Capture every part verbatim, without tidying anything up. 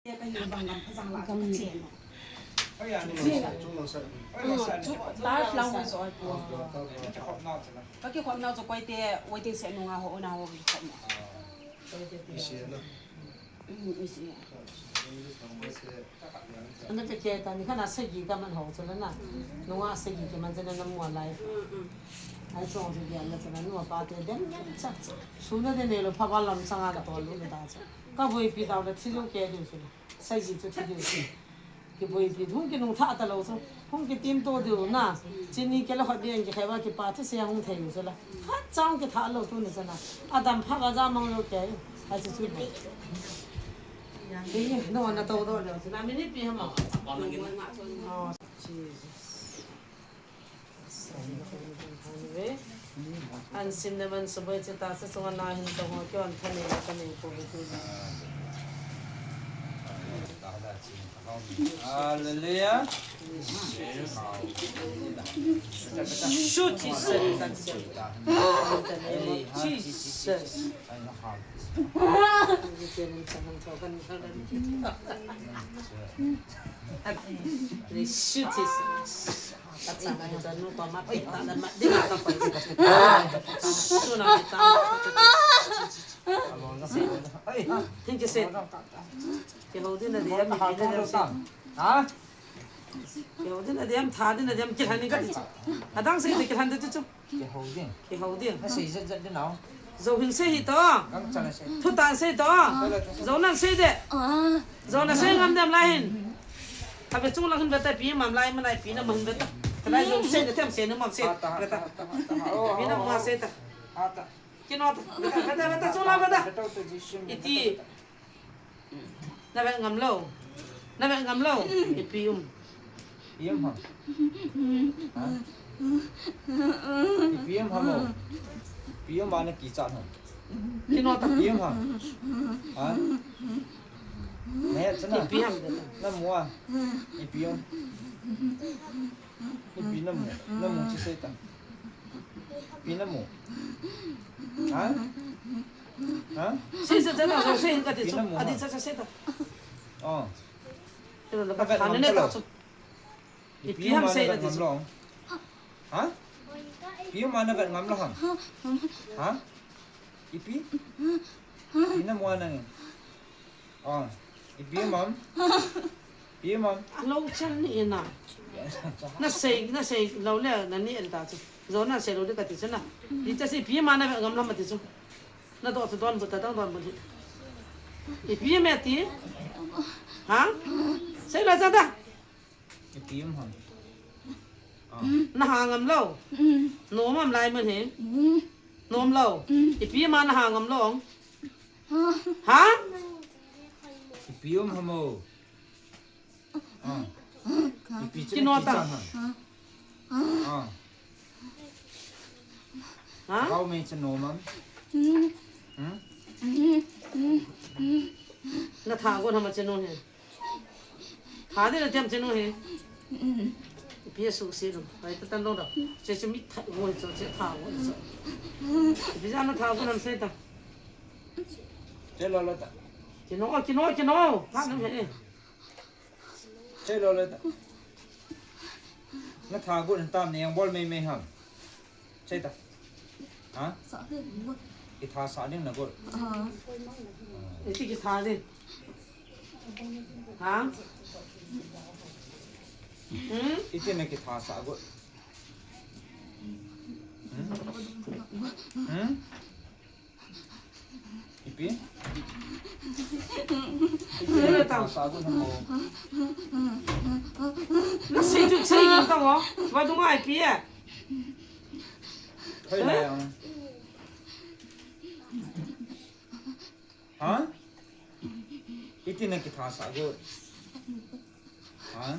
Ka hi bang lam pha jang la ka chen. Life lang ho so ai pu. Ka kikhop nau chu koite waiting shed nunga ho una ho kikhop na. Ana pe ke ta ni khana sagi ka man ho chu la na. Nunga sagi ke man chu na na mu a life. Ai chong chu dia na chu na nu pa te dem dem cha cha. Suna de ne lo pha ba lam changa ka tol lu ta cha. Ka boipi tau le thi jou ke diu chu la. Sagi chu thi diu chu. Kiboipi hung kinungtha talou chu. Hung kitim to diu na. Chini ke la hot ding kikhai ba kipa thi se hung thei u chu la. Khat chang kitha lou tu ni chu na. Adam pha ga ja mang lou ke. Ai chu chu. Ni no na to do lou chu na. Minute pi ha ma. Oh, Jesus. An sim ne man suboi che ta sa chunga na hin to ho kyo an thani la ka nei ko ve tu. Hallelujah. Shoot his son. In the name of Jesus. Shoot his Kihou din na diam, tha din na diam, kilhan in kati chu. Adang sei de kilhan de chu chu. Kihou din. Kihou din. Asei jat jat din nau. Zo hin sei hi to. Thu tan sei to. Zo nan sei de. Zo na sei ngam dem lai hin. Habe chung lang hin beta pi mam lai manai pi na mo hin beta. Kalai zo sei de them sei na mam sei. Beta. Pi na mo sei ta. Kino ta. Beta beta beta chung lang beta. Iti. Na vet ngam lou. Na vet ngam lou. Ipi um. Ipi um ham. Ha? Ipi um ham o. Ipi um ana kichat ham. Kino ta. Ipi um ham. Ha? Na het chana. Ipi ham. Na mu a. Ipi um. Ipi na mu. Na mu chi sei ta. Ipi na mu. Ha? Ha? Sei sa sa na, sei ka ti chu. Adi sa sa sei ta. Oh. Pero la ka ne ta chu. Ipi ham sei na ti chu. Ha? Ipi ham na vet ngam lou ham. Ha? Ipi? Ipi na mu a nang. Ah, ipi mam? Ipi mam? Alo chan ni na. Na sei, na sei lou le, na ni en ta chu. Zo na sei lou de ka ti chu na. Di cha si ipi ma na ngam lam ti chu. Na do chu don bu ta dang don bu. Ipi me ti? Ha? Sei la cha da. Ipi um ham. Ah. Na ha ngam lou. Nom am lai mun hi. Nom lou. Ipi ma na ha ngam lou. Ha? Ipi um ham o. Ah. Ipi chu kino ta. Ah. Ha? Kau me chu nom am. Hmm? Na tha go na ma chu no he. Tha de na tiam chenu he. Ipi a su se lo. Ai ta tan lo da. Che che mi tha go cho che tha go cho. Ipi ja na tha go nam sei ta. Che lo lo ta. Kino, kino, kino. Tha nam he. Che lo lo ta. Na tha go na tam ne yang bol mei mei ham. Sei ta. Ha? Sa de. Kitha sa ding na go. Ah. Iti kitha de. Ha? Hmm? Iti na kitha sa go. Hmm? Hmm? Ipi? Ipi na kitha sa go na mo. Na sei tu sei ni ta mo. Ba du ngai pi e. Hoi na yang. Ha? Iti na kitha sa go. Ha?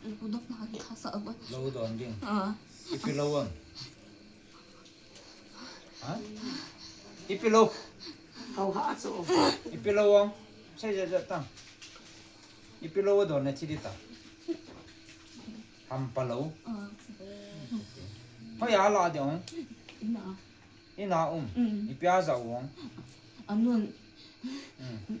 Lou don na kitha sa go. Lou don ding. Ah. Ipi lou am. Ha? Ipi lou. Hau ha so. Ipi lou am. Sei ja ja ta. Ipi lou don na chi di ta. Hampa lou. Ah. Hoi a la de ong. Ina. Ina um. Mm. Ipi a ja ong. Anun. Mm.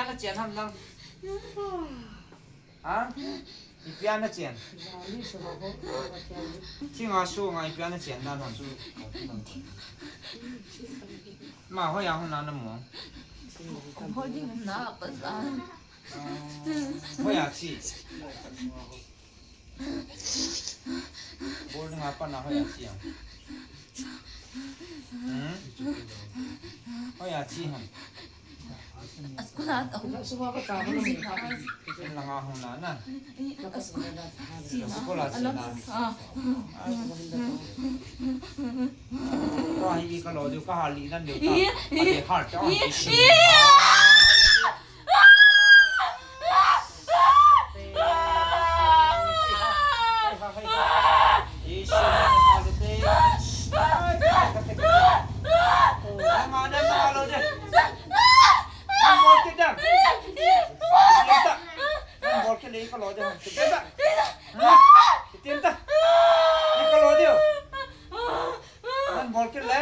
a nachen ham nang? Ha? Ipi a nachen? Chinga sunga ipi a nachen dan ham? Ma, hoiya hung na namu? Hoi ding na pa sa. Hoiya chi? Boarding a pat na hoiya chi ham? Hmm? Hoiya chi ham? School a ta hung. School langa hung na na. School a chi na. Ah. Tua hi ka lo diu, ka hal li nan diu ta. Ade hal ta. Nan bol kit le.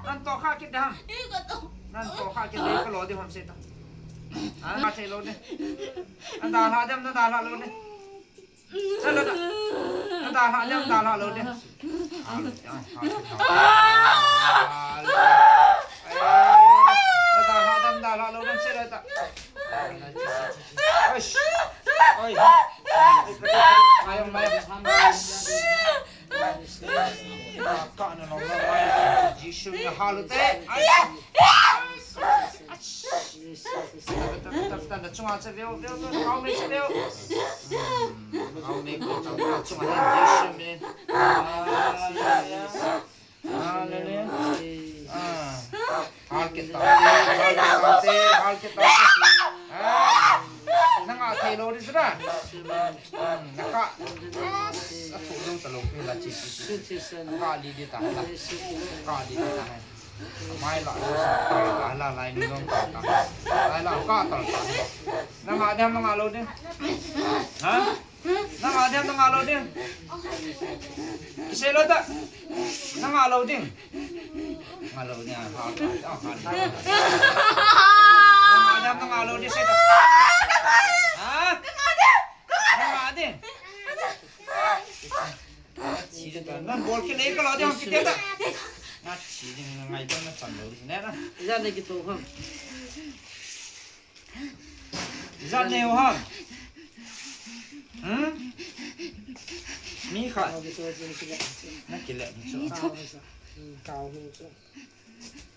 Nan toh kha kit dam. Nan toh kha kit dam. Nan toh kha kit dam. Ka lo di hom se ta. Ha, ka thei lo di. Nan da la dam, nan da la lo di. Sa lo da. Nan da la dam, da la lo di. Ha, lo di. Ha, lo di. Nan da la dam, da la lo di. Se lo da. Ai. Ai. Mai, mai. Ka na long long mai. Jisu na halu te. Ai. Ai. Ai. Ai. Ai. Ai. Ai. Chunga che veo, veo, veo. Kau me che veo. Kau me ko chang chunga Jisu me. Ai. Hallelujah. Ah. Hal kit tau te, hal kit tau te, hal kit tau te. Ah. Nanga thei lo di sira. Hmm, naka. Ah, a thu lo ta lo pe la chi chi chi. Ka li di ta la. Ka li di ta la. Mai la lo sa ta la la lai ni long ta ta. Lai la ka ta ta. Nanga dem nanga lo di. Ha? Nanga dem nanga lo ding. Kisei lo ta. Nanga lo ding. Nga lo ding, ha, ha, ha, ha. Nanga dem nanga lo ding sei ta. Ha? Nanga ding. Chi de ta. Nan bol ke nei ka lo ding, ki te ta. Na chi ding, na ngai ta, na chan lo ding, ne na. Ijat nei kitoh ham? Ijat nei u ham? Hmm? Mi khat. Na kile chu.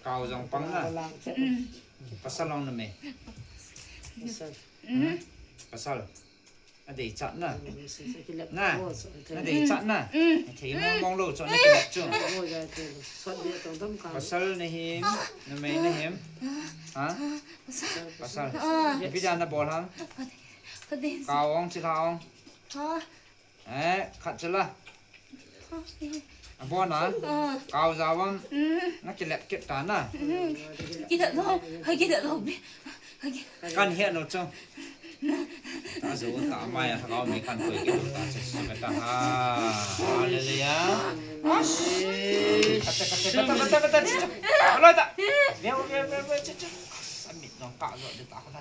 Kau jong pang na. Pasal long na me. Hmm? Pasal. Adei chat na. Na. Adei chat na. Thei mong mong lo chu na kile chu. Pasal na him, na mei na him. Ha? Pasal. Ipi dia na bol ham? Kau ong chi la ong. Eh, khat chu la. Abon a. Kau ja ong. Na kile kit ta na. Kile lo. Kile lo. Kan he no chu. Ta zo ta mai a kau mi kan koi kit ta chu ta ha. Hallelujah. Kata kata kata kata kata. Alo ta. Veo veo veo veo. Amit nong ka zo de ta ko ta.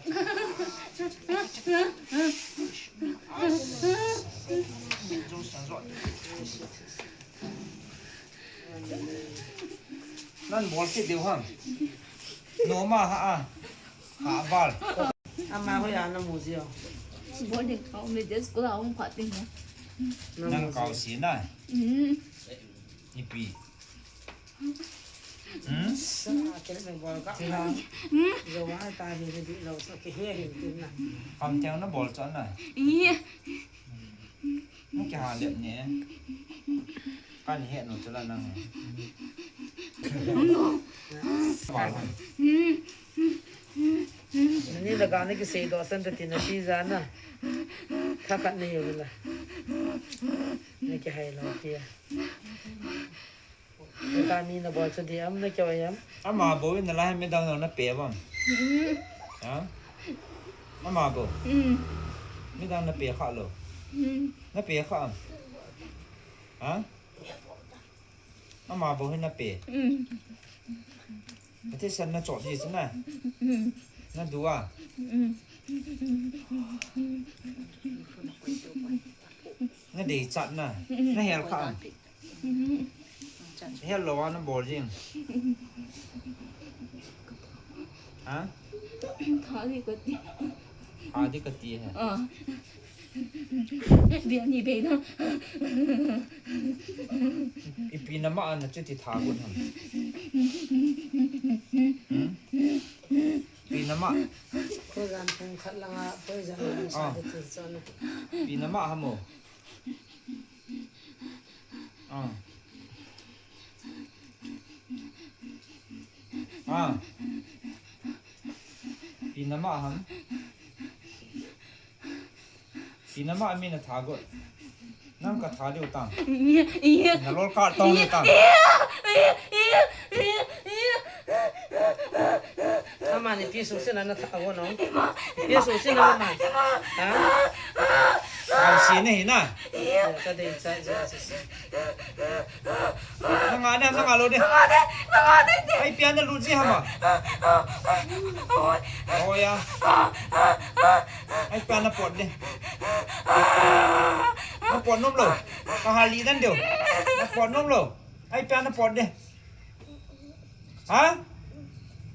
Nan bol kit diu ham? Noma ha a. Ha val. Ama ho ya na mu ji o. Bol ding kau me des ko la ong pha ting na. Nang kau si na. Ipi. Hmm? Sa kele me bol ka. Sila. Yo wa ta ni ni lo sa ke he he tin na. Kam teng na bol cha na. Iya. Na ke ha lep ne. Kan he no cha la nang. Bol. Ni la ka ni ke sei do san ta tin na ti ja na. Tha khat ni yo la. Ni ke hai lo ti a. Ka mi na bol chu di am na kyo yam. Ama bou in na la midang na pe bam. Mm. Ha? Ama bou. Mm. Midang na pe kha lo. Mm. Na pe kha am. Ha? Ama bou hin na pe. Mm. Ati san na chot di na. Mm. Na dua. Mm. Na dei chat na. Mm. Na hel kha am. Hello, ana bol jing. Ha? Tha di ka ti. Tha di ka ti ha. Ah. Be ni be na. Ipi na ma ana chuti tha gun ham. Hmm? Ipi na ma. Ko jan pung khat langa, ko jan pung sa de ti chon. Ipi na ma hamo. Ah. Ah. Ipi na ma ham. Ipi na ma mi na tha got. Nang ka tha diu tang. Iya, iya. Na lol ka tong diu tang. Iya, iya, iya, iya, iya. Ama ni pi sung sin na tha got no. Pi sung sin na ma. Ha? Ai, Chi na hi na. Ka dei cha cha. Na nga na, na nga lou de. Ai pia na lut ji ham a. Oi ya. Ai pia na pot de. Na pot nom lou. Ka hal lih dan diu. Na pot nom lou. Ai pia na pot de. Ha?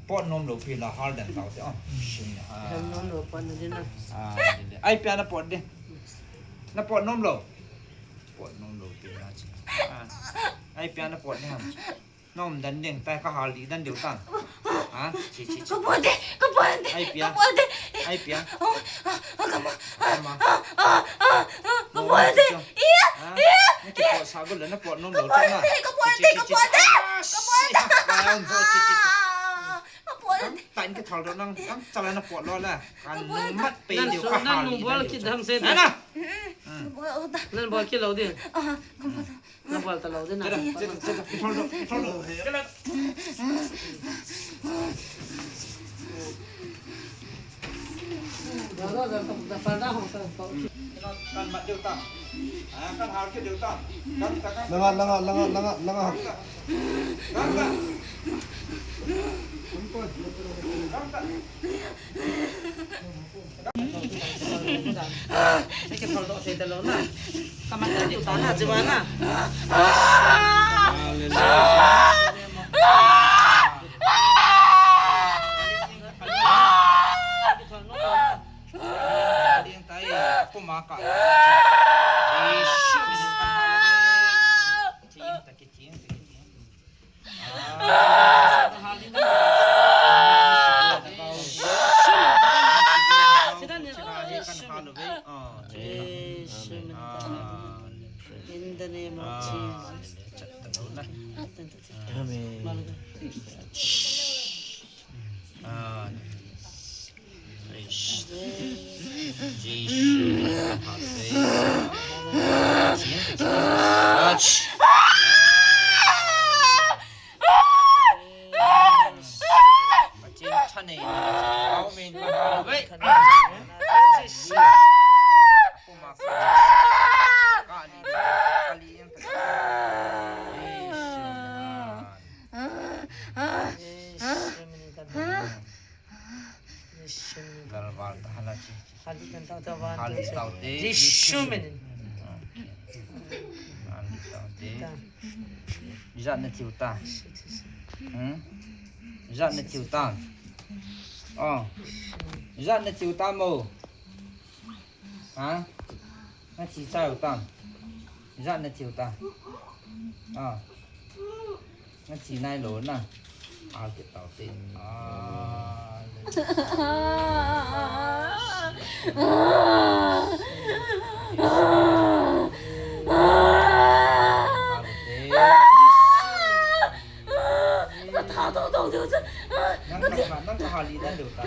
Pot nom lou pi la hal dan tau te. Oh, shin ha. Hal nom lou pot na din na. Ah, din de. Ai pia na pot de. Na pot nom lou. Pot nom lou pi la chi. Ah. Ai pia na pot de ham. Nom dan ding tai ka hal lih dan diu tan. Ha? Chi, chi, chi. Ka pot de, ka pot de. Ai pia. Ka pot de. Ai pia. Oh, ah, ah, ka pot. Ama. Ah, ah, ah, ah, ka pot de. Iya, iya. Na kipot sa gol le na pot nom lou. Ka pot de, ka pot de, ka pot de. Ka pot de. Ai, um, chi, chi, chi. Ka pot de. Tan ke thal do nang, tan chala na pot lou la. Kan mat pe diu ka hal lih dan diu. Nan bol kit dam se. Ana. Nan bol kit lou de. Ah, ka pot. Na bol ta lou de na. Kan mat diu ta. Ah, kan hal kit diu ta. Kan ta, kan ta. Langa, langa, langa, langa, langa. Kan ta. Kan ta. Kan ta. Ni kithol doh thei talou na. Ka mat ta diu ta na, chibai na. In the name of Jesus. Amen. Galval ta hala chi. Hal lih taute. Jisu min in. Hal lih taute. Ijat na thiu ta. Hmm? Ijat na thiu ta. Oh. Ijat na thiu ta mo. Ha? Na thi chai u tam. Ijat na thiu ta. Ah. Na thi nai lou na. Al ke tau te. Ah. Ka tha tho tho diu chu. Nang ka, nang ka hal lih dan diu ta.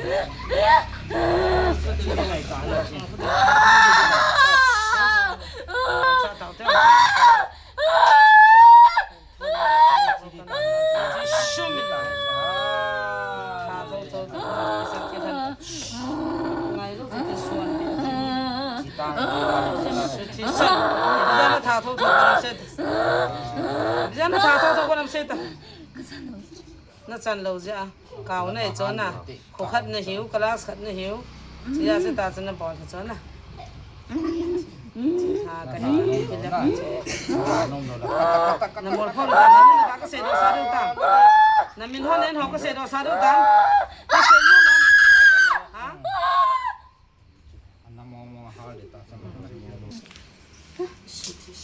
Ka ti ngai ta le. Sa tau te. Jisu min. Tha tho tho tho. Ngai lo te suan. Tha tho tho tho. Ijat na tha tho tho ko nam se ta. Na chan lou jeh a. Kau na e chon a. Kho khat na hiu, class khat na hiu. Chia se ta chun na bol hi chon a. Ha, ka hi. Na mol phone ta, na min ta ka se do sa do ta. Na min hon en ho ka se do sa do ta. Ka se nu na. Ha? Ana mo mo hal de ta sa.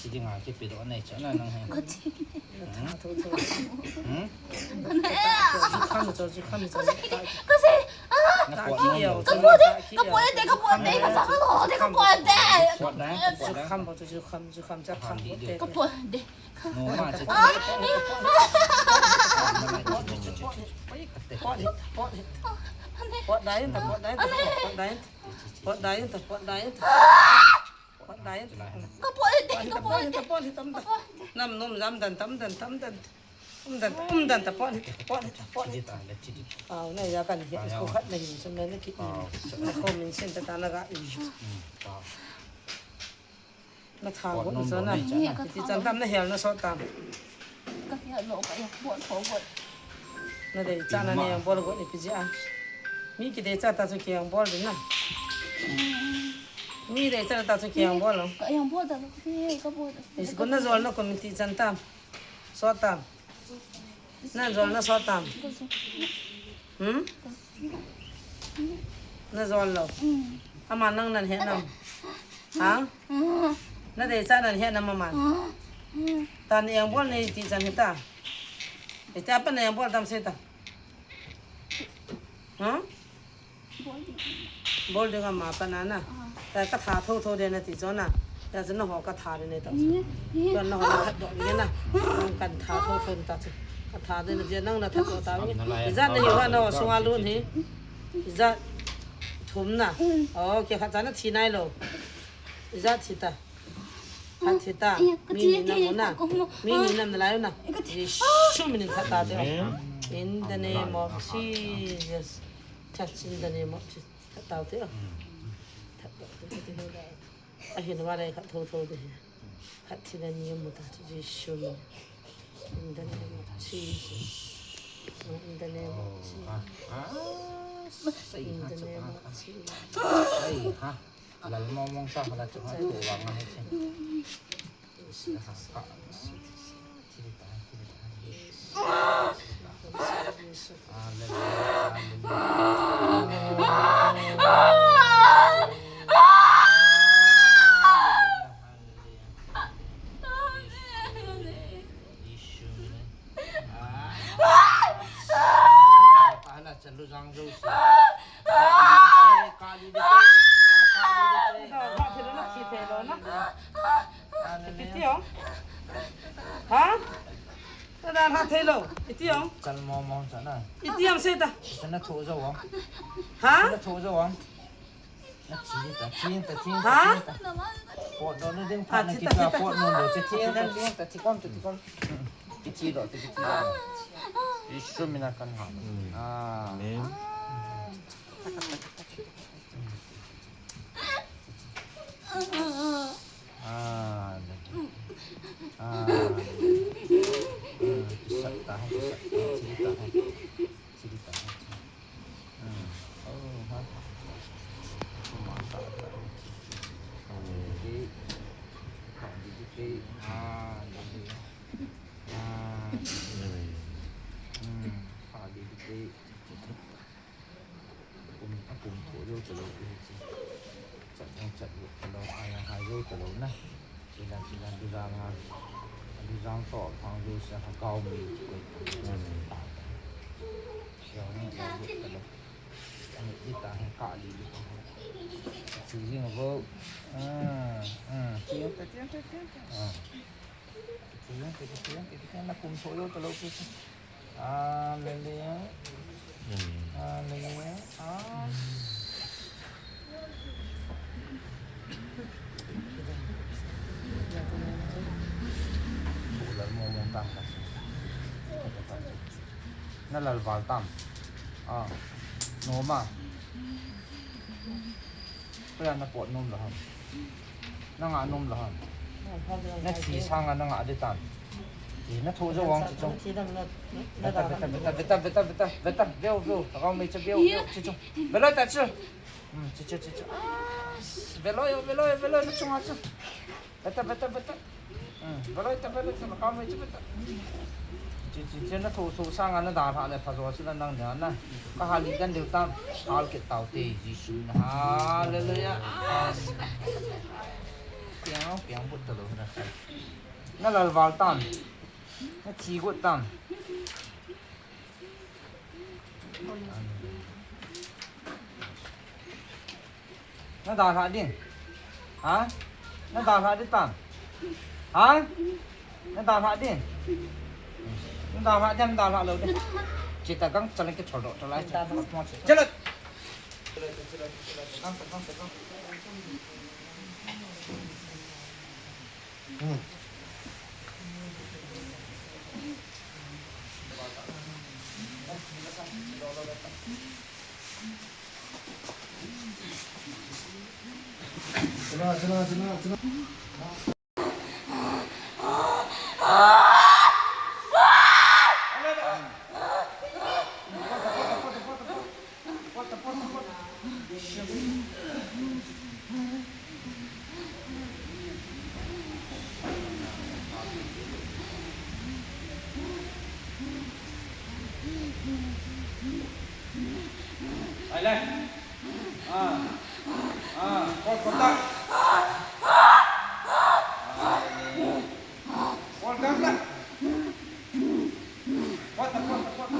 Sidi nga ke pe do nei cha na nang he. Ka ti. Hmm? Hmm? Ka se. Ah! Na ka pot nom lou. Ka pot de, ka pot de, ka pot de, ka pot de, ka pot de. Pot dai, pot dai. Ka pot de. No ma che. Ah! Pot de, pot de. Pot dai ta, pot dai ta, pot dai ta. Pot dai ta, pot dai ta. Pot dai ta. Ka pot de, ka pot de. Pot de, pot de. Nam nom jam dan tam dan tam dan. Um dan, um dan ta pot de, pot de, pot de. Au, na ya kan hi ko khat na hi, so na ki. Na ko min sen ta ta na ga. Hmm. Na tha got na chu na. Ti chan tam na hel na sot tam. Ka hel lo ka ya bol tho got. Na dei cha na ne bol got ni pi ji a. Mi ki dei cha ta chu ki bol din na. Mi dei cha ta chu ki bol lo. Ka ya bol da lo. Ka bol. Is got na jol na ko mi ti chan tam. Sot tam. Na jol na sot tam. Hmm? Na jol lo. Ama nang nan he nam. Ha? Na dei cha nan he nam ama. Ta ni yang bol ni ti chan he ta. Ita pa na yang bol tam se ta. Ha? Bol ding ama pa na na. Ta ka tha tho tho de na ti cho na. Ta chu na ho ka tha de ne ta. Ka na ho ka do de na. Kan tha tho tho ta chu. Ka tha de na je nang na tha cho ta. Ija na hi wa na sunga lun hi. Ija thum na. Oh, ke kha cha na thi nai lo. Ija thi ta. Kha thi ta. Mi ni na mo na. Mi ni na na lai na. Jesu min in tha ta de. In the name of Jesus. Touch in the name of Jesus. That out there. That out there. Ahin wa lai khat tho tho de. Khat thi na ni mu ta chu Jesu min. In the name of Jesus. In the name of Jesus. In the name of Jesus. Lal mo mong sa hala chu ha tu wa nga he che. Iti ong. Ha? Tada na thei lo. Iti ong. Chal mo mo sa na. Iti ong se ta. Sa na tho jo ong. Ha? Sa na tho jo ong. Na thi ta, thi ta, thi ta, ha? Thi ta. Pot do na ding pha na ki ta, pot no lo, thi ta, thi ta, thi kom, thi kom. Iti lo, iti lo. Isu mina kan ha. Ah. Amen. Ah, ah, ah, kisah tahan, kisah tahan, chili tahan, chili tahan. Hmm. Oh, ha. Mata tahan. Dikit. Dikit. Ah, dikit. Ah. Hmm. Ah, dikit. Kum, akum tho jou talou pi hiche. Chat jong chat jou talou, ai jong hai jou talou na. Sila, sila, dujang a, dujang toh phang jou se ha gao mi koi. Siau ni jou talou. Ani di ta he ka di di. Chu jing vo. Ah, ah. Tiang ta, tiang ta, tiang ta. Ah. Tiang ta, tiang ta, tiang ta. Na kum tho jou talou pi hiche. Hallelujah. Hallelujah. Ah. Lal mo mo tam ka. Na lal val tam. Ah. No ma. Kaya na pot nom la ham. Na nga nom la ham. Na thi sanga na nga de tan. Ti na tho jo wang ti chong. Beta, beta, beta, beta, beta, beta, beta, veo, veo, ta kong mei cha veo, veo, ti chong. Velo ta chu. Hmm, ti chu, ti chu. Ah, velo yo, velo yo, velo na chunga chu. Beta, beta, beta. Hmm, velo ta, velo ta, ta kong mei cha veta. Ti, ti, ti na tho so sanga na da ha le pha jo chu na nang na na. Ka ha li dan deu tam. Hal ke tau te, Jesu na. Hallelujah. Ah. Piang, piang but ta lo na. Na lal val tam. Na thi got tam. Na dalha ding. Ha? Na dalha ding tam. Ha? Na dalha ding. Na dalha ding, na dalha lou ding. Chita gang chalang ke chol do, chalai. Chalai. Ai lai. Ah. Ah, kol kol ta. Ai. Kol kol ta. Kol ta, kol ta, kol ta.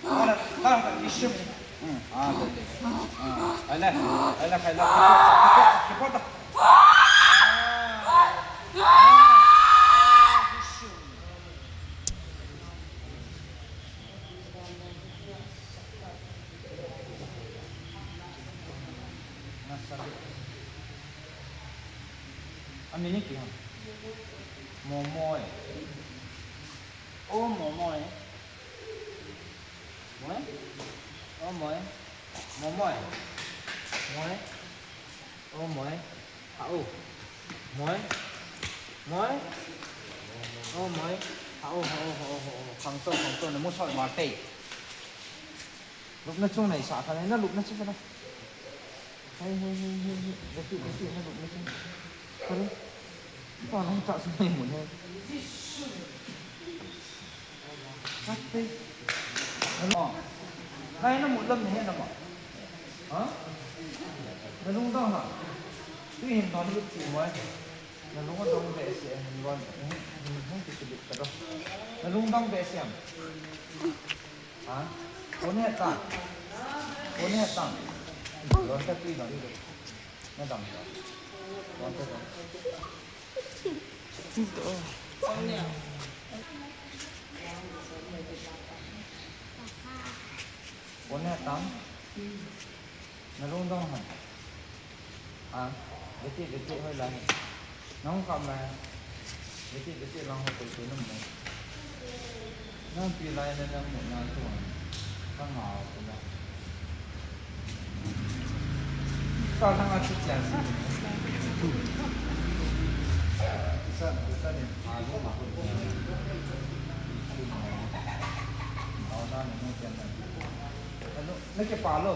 Kol ta, ta, ta, ishim. Hmm. Ah, ta, ta. Ah, ai lai. Ai lai, ai lai. Kol ta, kol ta, kol ta. Ah. Ah, ishim. Amin ni kiham? Momoi. O momoi. Moi? O moi. Momoi. Moi. O moi. Ha o. Moi. Moi. O moi. Ha o, ha o, ha o, ha o. Khangtou, khangtou, namu soi ma tei. Lupna chung nei sa kha nei, na lupna chung sa na. Hei, hei, hei, hei, hei. Dati, dati, na lupna chung. Kare. Pa lang ta sung nei mun hei. Kate. Ano? Nai na mut lam nei na ma. Ha? Na lungdong ha. Tui hin don lup ti moi. Na lungdong behseh hin don. Hin, hin, hin ti lup ta do. Na lungdong behseh am. Ha? Kone ta. Kone ta. Don ta tui don. Na dam. Don ta don. Kone ta. Na lungdong ham. A, beti, beti, hoilai. Nahung kap mai. Beti, beti, lang ho koi koi num mai. Nang pi lai na nang mu na tu. Ka ngau tu na. Ka thang a chi chia si. Sa, sa ni. A, lo ma ko. Au na ni mo chen na. Hello, na ke pa lo.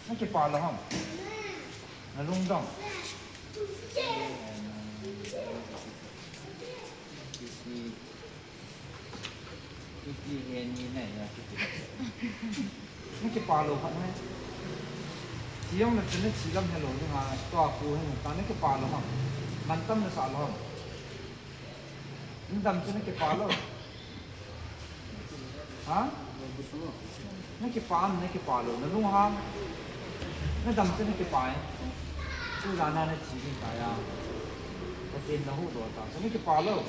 Na kipa lou ham? Na lungdong. Na kipa lou ham? Thi jong na chun na thi lam helou ding a, tua pu hin ta na kipa lou ham? Mantam na sa lou ham? Na dam chun na kipa lou. Ha? Na kipa am, na kipa lou, na lunghang. Na dam chun na kipa e. Tujan a na thi ding tai a. Pathen na huhdoh ta. Chun na kipa lou.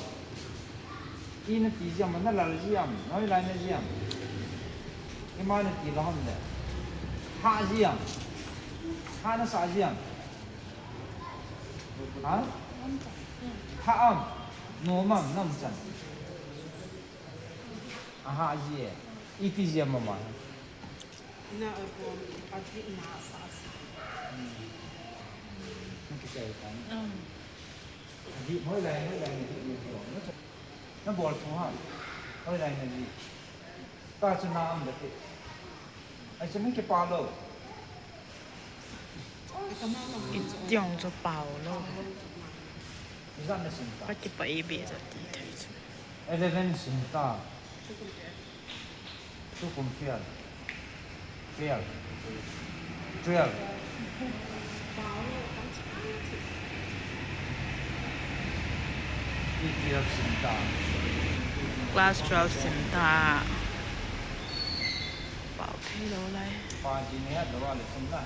I na ti jeh am, na lal jeh am, na hoilai na jeh am. Ima na ti lou ham le. Hah jeh am. Hah na sah jeh am. Ha? Hah am. Nom am, nom chan. Aha, ji e. Iti ji e mama. Na, eh, bol, ati na sa sa. Hmm. Na kisai kan. Hmm. Adi, hoilai, hoilai, adi, adi, na bol thou ham? Hoilai na ji. Ta chu na am da ti. Ai chu na kipa lou. Ijat na sim ta. Ka kipah e be jat ti thei chu. Eleven sim ta. Tukum fail. Fail. Twelve. Class twelve sim ta. Pao thei lou lai. Pa ji ne hat lou a le sim la.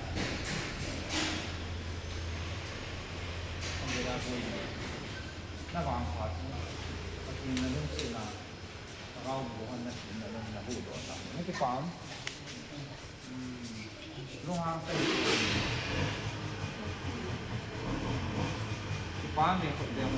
Ang gira boi. Na vang pa chu. Pathen na lungset na. Lhagao bu hon na thim na lung na huhdoh ta. Na kipa am? Hmm. Lunghang ta. Kipa am e, khut beng.